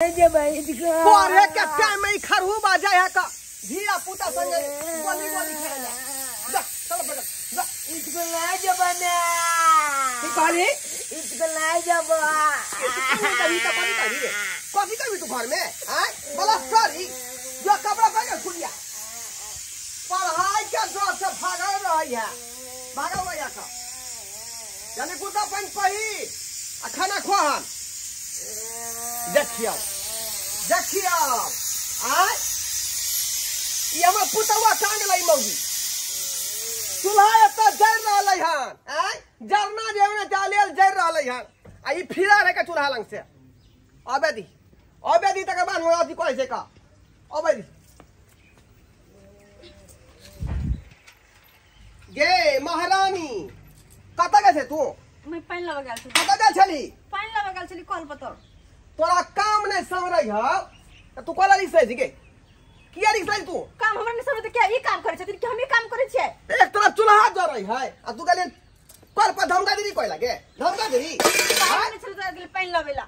पढ़े के टाइम में खरहू बाजा है का धिया पुता संगे गोली गोली खेले जा चल बेटा जा स्कूल ना जबा ना की कहली स्कूल ना जबा कभी तो कभी कभी रे कभी कभी तू घर में आय बोला सॉरी जो कपड़ा पहन के खुलिया पढ़ाई के डर से भागल रही है भागल रही है का यानी कुर्ता पैंट पहिर आ खाना खो हम देखियो देखियो आय ई हमर पुतवा टांग लै मौगी चूल्हा एतऽ जरि रहलै हन आय जरना जे ने जालेल जरि रहलै हन आ ई फिरा रहे के चूल्हा लग से अबे दी तकर बाद हमरा अथी कहै छै का अबे दी गे महारानी कतऽ गेल छै तू मैं पानि लबऽ गेल छली कतऽ गेल छली पानि लबऽ गेल छली कल पर तोरा काम नहीं समरै हौ त तू कोला रिसै छी गे किया रिसै तू काम हमरा नहीं समझ के ई काम करै छथिन कि हम ई काम करै छियै एक तरफ चूल्हा जरै है आ तू गेली कल पर धमका देली कोई लागे धमका देली पानि छल त गेल पानि लबेला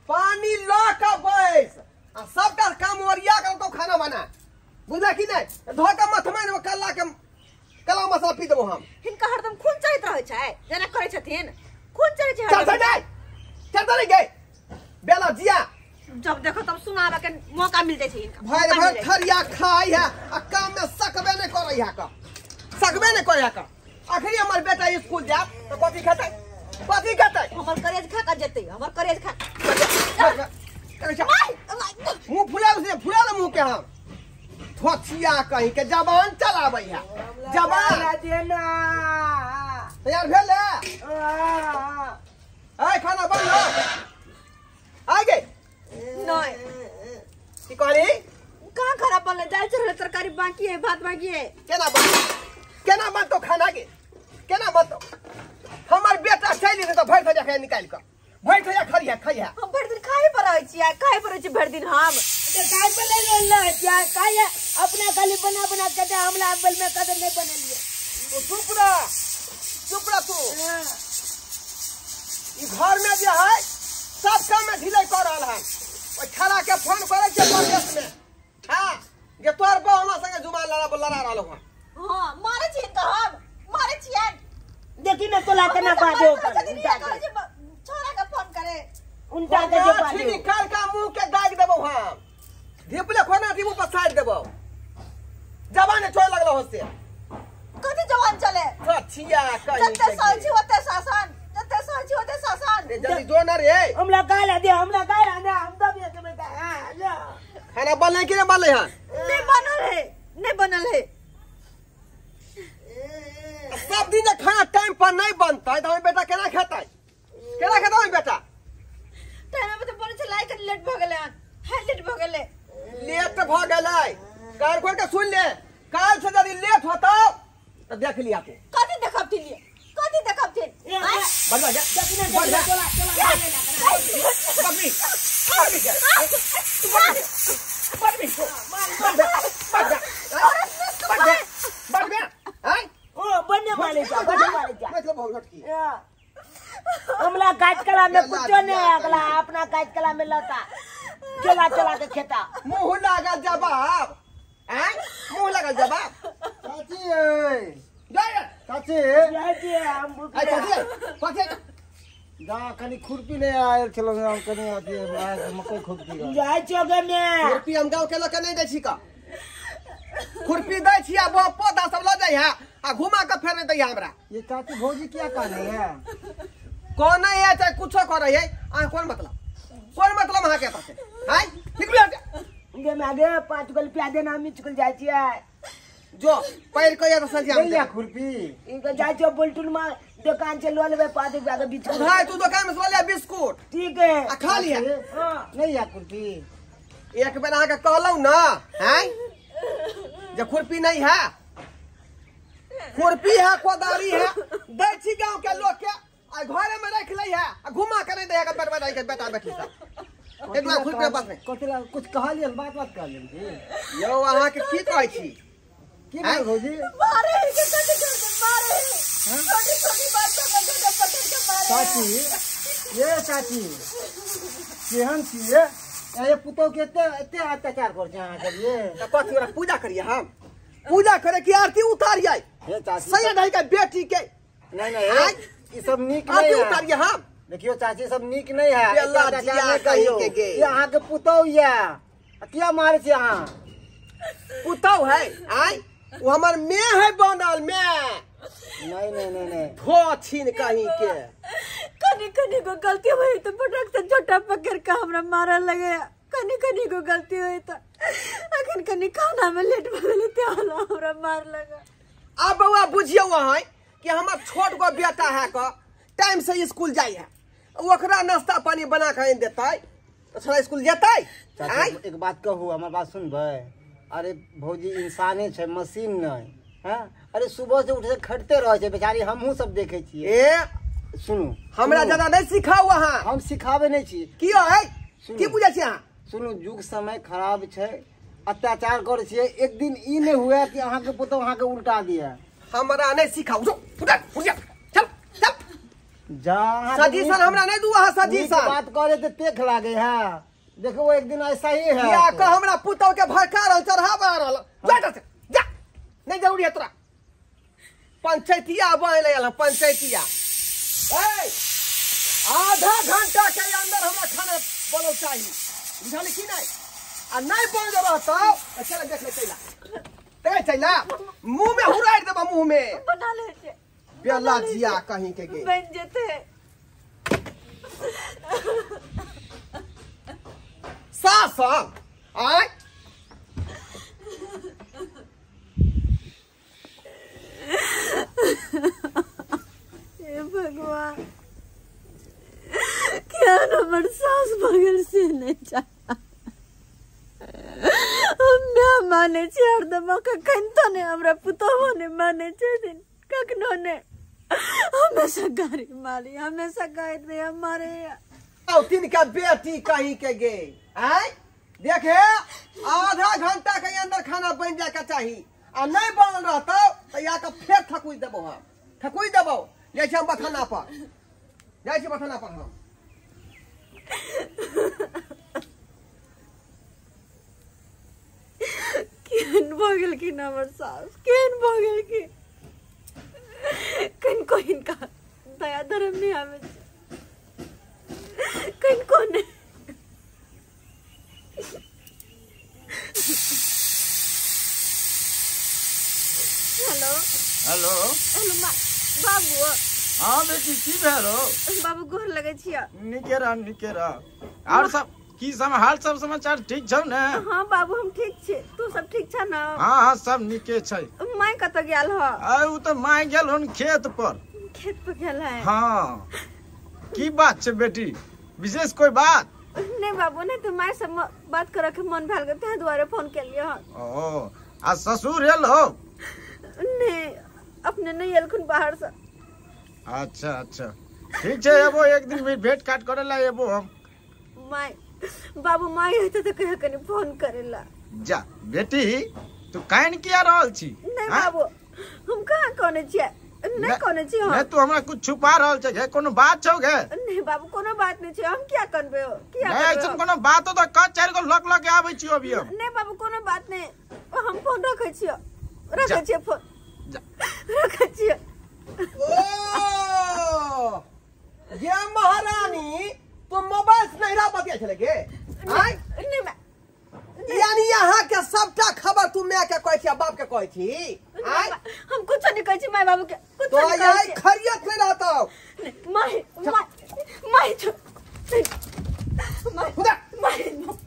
पानी ल के बैस आ सबटा काम ओरिया के तो खाना बना बुझला कि नहीं धो के मथमा ने कल्ला के कला मसाला पी देबो हम हिनका हरदम खून चढ़ैत रहै छै जेना करै छथिन खून चढ़ै छै चल चल चल चल गे बेला जिया जब देखो तब सुनाबे के मौका मिल जाय छै हिनका भरि भरि थरिया खाइ है आ काम में सकबे नहीं करै है का सकबे नहीं करै है का आखिरी हमर बेटा स्कूल जाब त कथी खेतै कथी खेतै हमर करेज खा के जेतै हमर करेज खा मुंह फुला से फुला ले मुंह के हम थोथिया कहीं के जबान चलाबै है जबान देना तैयार भेल है आय खाना बन आ गए नहीं की कहली कहाँ खराब बनले दाल चढ़ल तरकारी बाकी है भात बाकी है केना बन केना बनतो खाना के केना बनतो हमर बेटा चलि जेतै तऽ भरि थरिया खाइ निकालि कऽ भरि थरिया खरिया खइया हम भरि दिन खाए पर रहै छियै खाए पर रहै छी भरि दिन हम काय पर नहीं रहल छियै काय अपना खाली बना बना के दे हमरा बल में कदर नहीं बनेलिए तू चुप रह तू ई घर में जे है सब काम में ढिलाई कर रहल हन ओइ खड़ा के फोन करै छै परदेश में हां जे तोर बा हमरा संगे जुमा लड़ा लड़ा रहल हन हां मारै छी हिनका हम मारै छियन देखी ना तोला केना बाजो छोरा के फोन करे उनटा के जे बाजो निकाल का मुंह के दाग देबो हम धिपले खोना दी मुंह पर साइड देबो जवान चोय लगलो हो से कथी जवान चले सठिया कहीं जते सहै छी ओते शासन जते सहै छी ओते शासन रे जल्दी जो ना रे हमरा गाला दे हमरा गाला दे हम दब के बेटा हां जा खाना बनलै कि नहीं बनलै हन नहीं बनल है नहीं बनल है सब दिन खाना टाइम पर नहीं बनतै त हमर बेटा केना खेतै केना खेतै हमर बेटा टाइम पर त बनै छै लाइ कनि लेट भ गेलै हन हां लेट भ गेलै लेट भ गेलै कान खोल के सुन ले काल से यदि लेट होतौ त देख लिया तू कथी देखब थिन कथी देखब थिन बंद जा चला चला बकरी बकरी बकरी बकरी हां ओ बनने वाले जा बनने वाले जा मतलब बहुत लटकी हमला काज कला में कुछो नहीं अगला अपना काज कला में लता चला चला के खेता मुंह लागल जवाब हैं मुंह लागल जवाब चाची ए जा चाची चाची हम भूख आई चाची चाची जा कनी खुरपी ले आयल छलो हम कनी अथी मकई खुरपी जाय चोगे में खुरपी हम गांव के लोग के नहीं दै छी का खुरपी दै छी आ पौधा सब ल जाइ है आ घुमा के फेर नहीं दै हमरा ये चाची भौजी क्या कहने है कौन है चाहे कुछो करे है आ कौन मतलब अहाँ के पास हाय निकलू गे मागे 5 गो रुपया देना हम स्कूल जाय छियै जो पैर के या सजिया ले या खुरपी इनका जाय छियै बोलटुन में दुकान से ल लेबै 5 रुपया के बिस्कुट भाई तू दुकान में से ल ले बिस्कुट ठीक है आ खा लिया हां नहीं या खुरपी एक बेर अहाँ के कहलौ ना हैं जे खुरपी नहीं है खुरपी है कोदारी है दै छी गांव के लोग के आ घरे में रख लै है आ घुमा के नहीं दै है बेटा बेटा बेटा बेटी सब एक लाख खुरपी पास में कथी कुछ कहलियन बात बात कहलियन जी यौ अहाँ के की कहै छी की भेल भौजी मारे के कथी कर मारे छोटी छोटी बात पर पकड़ के मारे चाची ये चाची केहन छियै? ए पुतौ के एते एते अत्याचार कर छै अहाँ के ये। त कथी ओकरा पूजा करिए हम? पूजा करे की आरती उतारिए हे चाची? सैया ढाई के बेटी के। नहीं नहीं, ई सब नीक नहीं आरती है। उतारिए हम। देखियो चाची, सब नीक नहीं है। बेला जिया कही के गे। ये अहाँ के पुतौ या किया मारे छी अहाँ? पुतौ है आय, वो हमर मे है बनल मे। नहीं नहीं नहीं नहीं, धो छीन कहीं के। कनी कनी को गलती हुई तो पटक से झोटा पकड़ के हमरा मारे लगे। कनी कनी को गलती हुई तो अखन कनी खाना में लेट भ गेलै ते हमरा मार लगा। अब बउआ बुझियो अहाँ कि हमर छोट गो बेटा है क टाइम से स्कूल जाय है, ओकरा नाश्ता पानी बना के आनि देतै तो छोड़ा स्कूल जेतै। चाची एक बात कहू, हमर बात सुनबै? अरे भौजी इंसाने छै, मशीन नहीं है। अरे सुबह से उठे खटते रहे छै बेचारी, हमहूँ सब देखे छियै। ए सुनू, हमरा ज्यादा नहीं सिखाउ अहाँ। हम सिखाबे नहीं छी। कियो है की बुझै छी अहाँ? सुनू, युग समय खराब छै, अत्याचार करै छियै। एक दिन ई नहीं हुए कि अहाँ के पुतहु अहाँ के उल्टा दिए। हमरा नहीं सिखाउ, जो उठ जा, चल चल जा। सजेशन हमरा नहीं दू अहाँ, सजेशन बात करे तो तेख लागे है। देखो एक दिन ऐसा ही है। या कह हमरा पुतहु के भड़का रहल चढ़ावा रहल। जा जा जा, नहीं जरूरी है तोरा। पंचायतिया बन आयल पंचायतिया। ए आधा घंटा के अंदर हमरा खाना बनल चाहिए, बुझल की नहीं? आ नहीं बन रहतौ तो चल देख ले, चला ते चला मुंह में हुराड़ देबा, मुंह में बना ले छे बेला जिया कहीं के गे बन जेते। सास आय हे भगवान, क्या हमर सास भगल से नहीं जा। हम माय माने छी हरदम, कखन तो नहीं हमरा पुतोहो नहीं माने छथिन, कखनो नहीं। हमेशा गारी मारी, हमेशा गारि दे मारे। तिनका बेटी कहीं के गे आय देखे, आधा घंटा के अंदर खाना बन जाए के चाही। आ नहीं बनल रहतौ तो या के फेर थकुच देबो हम, थकुच देबो। जाइ छी हम बथाना पर, जाइ छी बथाना पर हम। केहन भऽ गेलखिन हमर सास, केहन भऽ गेलखिन। कनिको हिनका दया धर्म नहि आबै छै, कनिको नहि। हेलो हेलो हेलो बाबू। हाँ बेटी, की भेल हो? बाबू गोर लगे छियै। नीके रह, नीके रह। और सब की सब हाल सब समाचार ठीक छौ ने? हाँ बाबू हम ठीक छी, तू सब ठीक छ न? हाँ हाँ सब नीके छै। My कतऽ गेल ह? आ उ तऽ my गेल हन खेत पर। खेत पर गेल है? हाँ। की बात छै बेटी, विशेष कोई बात? नहीं बाबू नहीं, तो my से बात करे के मन भेल तें दुआरे फोन केलियै हन। ओ आ ससुर एल हो? नहीं, अपने नहीं एलखुन बाहर से। अच्छा अच्छा ठीक छै, एबो एक दिन भी भेंट काट करे ला एबो हम। My बाबू my हेतै तऽ कहियो कनी फोन करेला। जा बेटी, तू कान किया रहल छी? नहीं बाबू, हम कहाँ कहने छियै, नहीं कहने छियै हम। नहीं तू हमरा कुछ छुपा रहल छै गे, कोनो बात छौ गे? नहीं बाबू कोनो बात नहीं छै, हम किया करबै हो, किया नहीं ऐसन कोनो बात हो त क चारि गो लक लक के आबै छियो अभी हम। नहीं बाबू कोनो बात नहीं, हम फोन रखै छियै, रखै छियै फोन, रखै छियै। ओ ये महारानी, तू मोबाइल से नहीं बतिया छले गे? आय नहीं मैं यानी यहाँ के सबटा खबर तू my के कहै छी बाप के कहै छी? आय हम कुछ नहीं कहै छी my बाबू के, कुछ तो नहीं कहै छी। खरियत नहीं रहतौ। My my my my my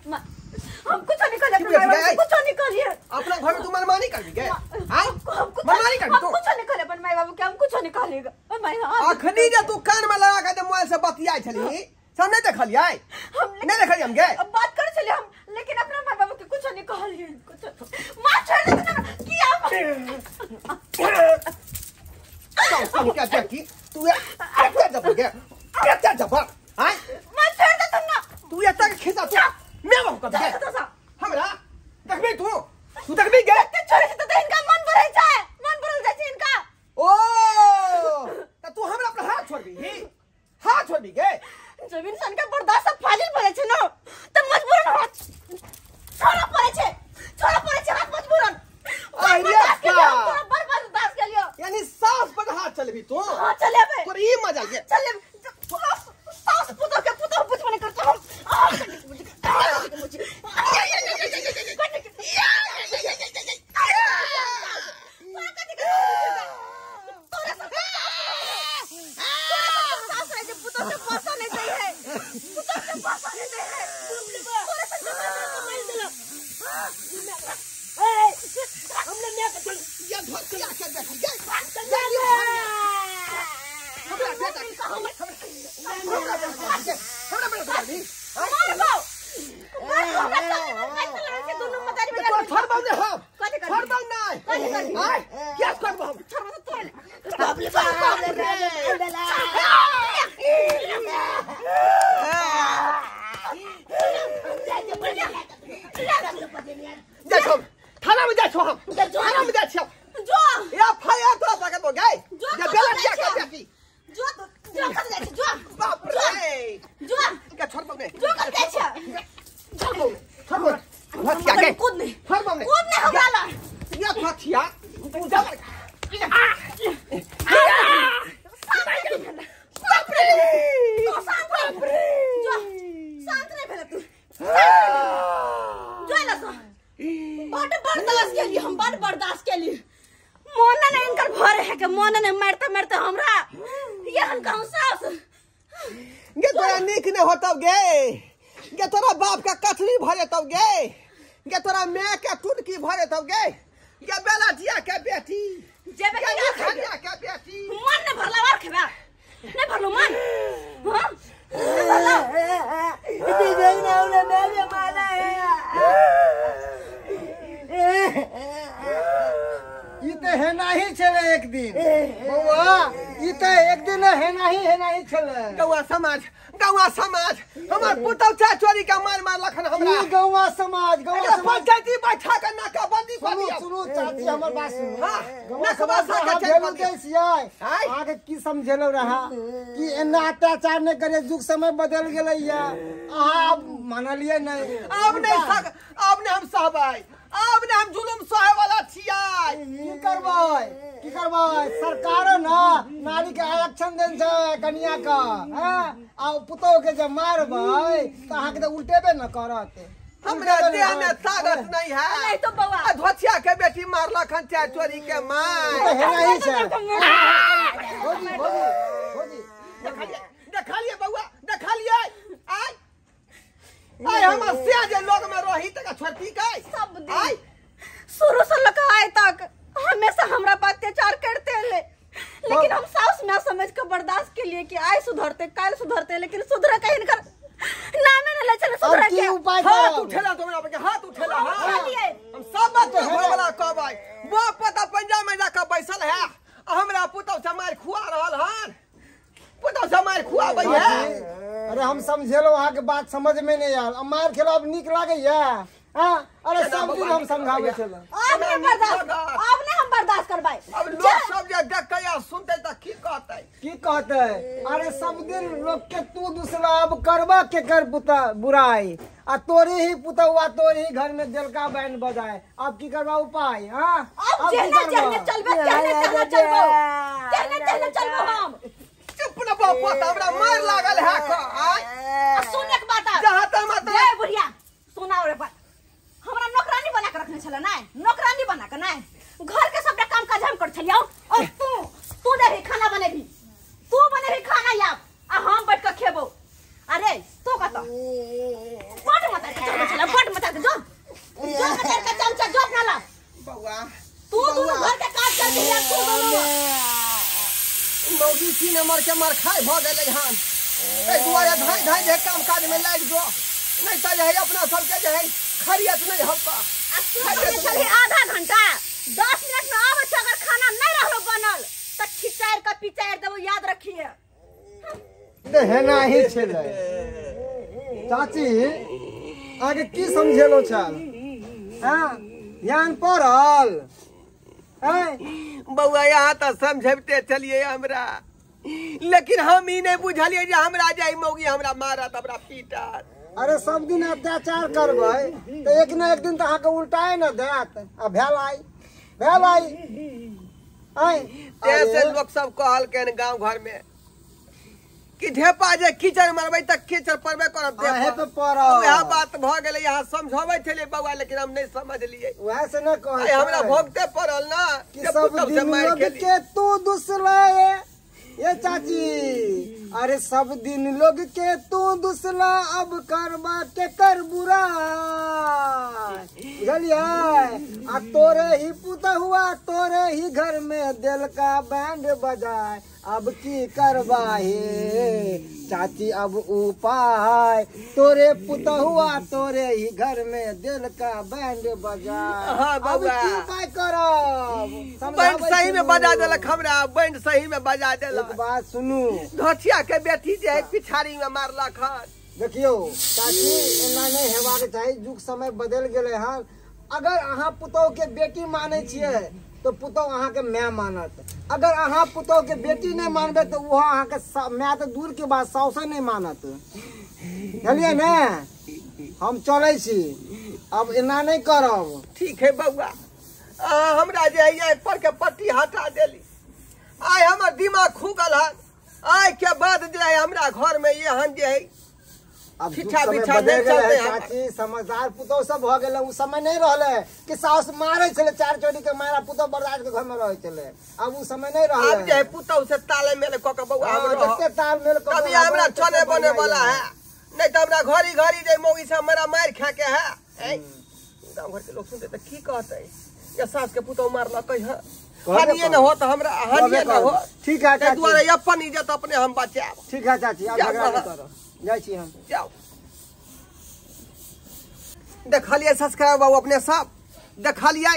my हम कुछ नहीं कहलियै, अपना my बाबू के कुछ नहीं कहलियै। अपना घर में तू मनमानी करबी गे? आय हम कुछ मनमानी करबी तू? हम कुछ नहीं कहलियै अपन my बाबू के, हम कुछ नहीं कहलियै। My अखनी जे तू कान में लगा के मोबाइल से बतियाइ छली, सब नहीं देखलियै? हम नहीं देखलियै हम गे? अब बात करै छलियै हम, लेकिन अपना my बाबू के कुछ नहीं कहलियै, कुछ मां छोड़ दे ना किया चल चल क्या देखी तू एते जबर गे, एते जबर। आय मां छोड़ दे तुम ना, तू एते के खिसा तू मैं बाबू के हमरा देखबी तू, तू देखबी गे? एते छोड़े छै त हिनका मन भरै छै, मन भरल जाइ छै हिनका। ओ त तू हमरा पर हाथ छोड़बी? हाथ छोड़बी गे? जब इंसान का बर्दाश्त फाजिल भरे छै न त मजबूरन हाथ छोड़बौ ने हम छोड़बौ नै आय क्या करबौ हम छोड़बौ तो तोरे बाप रे बाप रे देखो थाना में जाइ छौ हम थाना में जाइ छौ जो या फायर तोरा पकड़बो गई जे बेला क्या कर बेटी जो जो कर जाइ जो बाप रे जो के छोड़बौ ने जो कर जाइ छ छोड़बौ छोड़बौ हथिया के कूद नहीं छोड़बौ ने कूद नहीं हमरा ला या हथिया जा बाप रे तू शांत रे जो शांत रे भेला तू जो ला सो बड़ बर्दाश्त के लिए हम बड़ बर्दाश्त के लिए मोन ने इनकर भरे है के मोन ने मारते मारते हमरा यहन कहूं सास गे तोरा नीक ने होतौ गे गे तोरा बाप का कथरी भरे तौ गे गे तोरा my के टुटकी भरे तौ गे गे बेला जिया के बेटी जेबे के गे खलिया के बेटी मन ने भरला और खेबा ने भरलो मन हां भरला जी देखना उन्हें मैंने मारा है ई ते हेना ही छले एक दिन बौआ ई ते एक दिन हेना ही छले गौआ समाज हमर पुतौ चा चोरी के मार मार लखन हमरा ई गौआ समाज पंचायती बैठा के नाकाबंदी कर दिया। सुनू चाची हमर बात सुनू। हां गौआ समाज के भेलू दै छियै अहाँ के की समझेलो रहा कि एना अत्याचार नहीं करे जुग समय बदल गेलैया अहाँ अब मानलियै नहीं। अब नहीं सक अब नहीं हम सहबै अब ने हम जुलुम सहे वाला छियै। की करबै सरकारो न नारी के आरक्षण देन छै कनिया के हैं आ पुतोह के जे मारबै त अहाँ के त उल्टेबे न करत। हमरा देह में ताकत नहीं है। नहीं तो बउआ आ धोतिया के बेटी मारला खन चार चोरी के मार तो हेना ही छै। भौजी भौजी भौजी देखलिए बउआ देखलिए आय आय हमर से जे लोग में रही त छोटी के सब दिन शुरू से लगा आए तक हमेशा हमरा पर अत्याचार करते ले लेकिन हम सास में समझ के बर्दाश्त के लिए कि आय सुधरते काल सुधरते लेकिन सुधरे कहीं इनकर नामे न ले चले सुधरे के उपाय हाथ उठेला हमरा पे हाथ उठेला। हां हम सब बात के वाला कहबै बाप पता पंजा में जाके बैसल है हमरा पुतौ से मार खुआ रहल हन पुतौ से मार खुआबै है। अरे हम समझेलो अहाँ के बात समझ में नहीं आयल अब मार खेला अब नीक लागैया। हां अरे सब दिन हम समझाबै छलो अब नहीं बर्दाश्त अब नहीं हम बर्दाश्त करबै। अब लोग सब जे देखै आ सुनतै त की कहतै की कहतै। अरे सब दिन लोग के तू दूसरा अब करबा के कर पुता बुराई आ तोरे ही पुतौआ तोरे ही घर में जलका बैंड बजाए अब की करबा उपाय। हां अब जेना जेना चलबे तेने तेने चलबो तेने तेने चलबो हम चुप न बाप हमरा मार लागल है क आय सुन एक बात जहां त मत ए बुढ़िया सुनाओ रे बात हमरा नौकरानी बना के रखने छले नै नौकरानी बना के नै घर के सबटा काम काज हम कर छलियौ और तू तू देही खाना बनेबी तू बनेबी खाना या आ हम बैठ के खेबो। अरे तू कत बड मत के चल छले बड मत के जो जो मत के चमचा जो अपना ला बउआ तू दोनों घर के काज कर दिया तू दोनों मौगी तीन नंबर के मार खाय भ गेलै हन एहि दुआरे धाइ धाइ जे काम काज में लागि जो नहीं त जे है अपना सबके जे है खरियत नहीं हप्पा। आ तू छली आधा घंटा 10 मिनट में आबै छ अगर खाना नहीं रहलो बनल त खिचार के पिचार देबो याद रखिए। ते हेना ही छलै चाची आगे की समझेलो छल। हां ध्यान पड़ल बउआ यहाँ त समझबते चलिए हमरा लेकिन हम ई नहीं बुझलिए जे हमरा जाई मौगी हमरा मारत हमरा पीटत। अरे सब दिन अत्याचार करबै त एक न एक दिन त अहाँ के उल्टाए न देत आ भेल आई भेल आई आय से लोग सब कहलकैन गांव घर में कि ढेपा जे कीचड़ मारबै त कीचड़ पड़बे करत अहे पे पड़ल वएह बात भ गेलै। यहाँ समझाबै छलियै बउआ लेकिन हम नहीं समझलियै वएह से न कहै हमरा भोगते पड़ल ना कि सब दिन लोग के तू दुसला ये चाची। अरे सब दिन लोग के तू दुसला अब करबा के कर बुरा बुझलियै? आ तोरे ही पुतहुआ तोरे ही घर में दिल का बैंड बजाए, अब की करबा हे चाची अब उपाय, तोरे पुतहुआ तोरे ही घर में दिल का बैंड बजाए। हाँ अब बउआ। की उपाय करब? बैंड सही में बजा देलक हमरा, बैंड सही में बजा देलक। एक बात सुनू, धोतिया के बेटी जे है पिछाड़ी में मारलक हन। देखियो चाची, एना नहीं हेबाक चाही, युग समय बदल गेलै हन। अगर अहाँ पुतोह के बेटी मानै छियै तो पुतोह अहाँ के my मानत, अगर अहाँ पुतोह के बेटी नहीं मानबै तो वह अहाँ के my तो दूर के बात साउसे नहीं मानत। बुझलियै ने? हम चलै छी, अब एना नहीं करब। ठीक है बउआ, हमरा जे है पर के पट्टी हटा देली, आइ हमर दिमाग खुगल हन। आइ के बाद जे है हमरा घर में एहन जे है अब पीछा समय पीछा बदल नहीं गेलै चलते हम। चाची, समझदार पुतोह सब भऽ गेलै। उ समय नहीं रहलै कि साउस मारै छलै चार चोरी के मारा, पुतोह बर्दाश्त के घर में रहै छलै। अब उ समय नहीं रहलै। अब जे है पुतोह से ताले मेल कऽ के बउआ हाँ, हम रहब। जते ताल मेल कऽ के तभी हमरा रहबै, चने तते बने बढ़िया वाला यऽ। है, नहीं तो हमरा घड़ी घड़ी जे मौगी से हमरा मारि खा के है। गाँव घर के लोग सुनते तऽ की कहते, या सास के पुतोह मारलकै हँ, कहबे हानिये न करब। हो तऽ हमरा हानिये न हो। ठीक है ताहि चाची, दुआरे अपन इज्जत अपने हम बचायब। ठीक है चाची, अब जाउ झगड़ा नहीं अहाँ। करब, जाइ छी हम। जाओ। देखलियै सब्सक्राइबर बाबू अपने सब देखलियै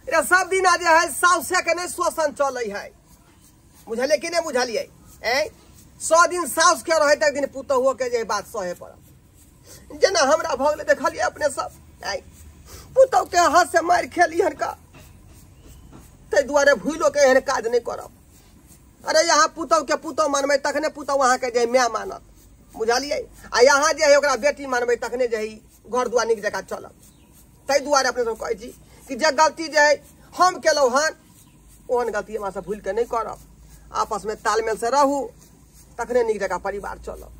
रे, सब दिना जे है साउसे के नहीं शोषण चलै है, बुझलियै कि नहीं बुझलियै? ऐं 100 दिन साउस के रहै तक दिन पुतोहुओ के जे बात सहे पड़त, जेना हमरा भऽ गेलै। देखलियै अपने सब, ऐं पुतोह के हाथ से मारि खेली हनका, ताहि दुआरे भूलो के एहन काज नहीं करब। अरे यहाँ पुतोह के पुतोह मानबै तखने पुतोह अहाँके जे my मानत, बुझलियै? आ यहाँ जे है ओकरा बेटी मानबै तखने जे है घर दुआर नीक जकाँ चलत। ताहि दुआरे अपने सब कहै छी कि जे गलती जे है हम केलहुँ हन, ओहन गलती हमरा सब भूलि के नहीं करब। आपस में तालमेल से रहू तखने नीक जकाँ परिवार चलत।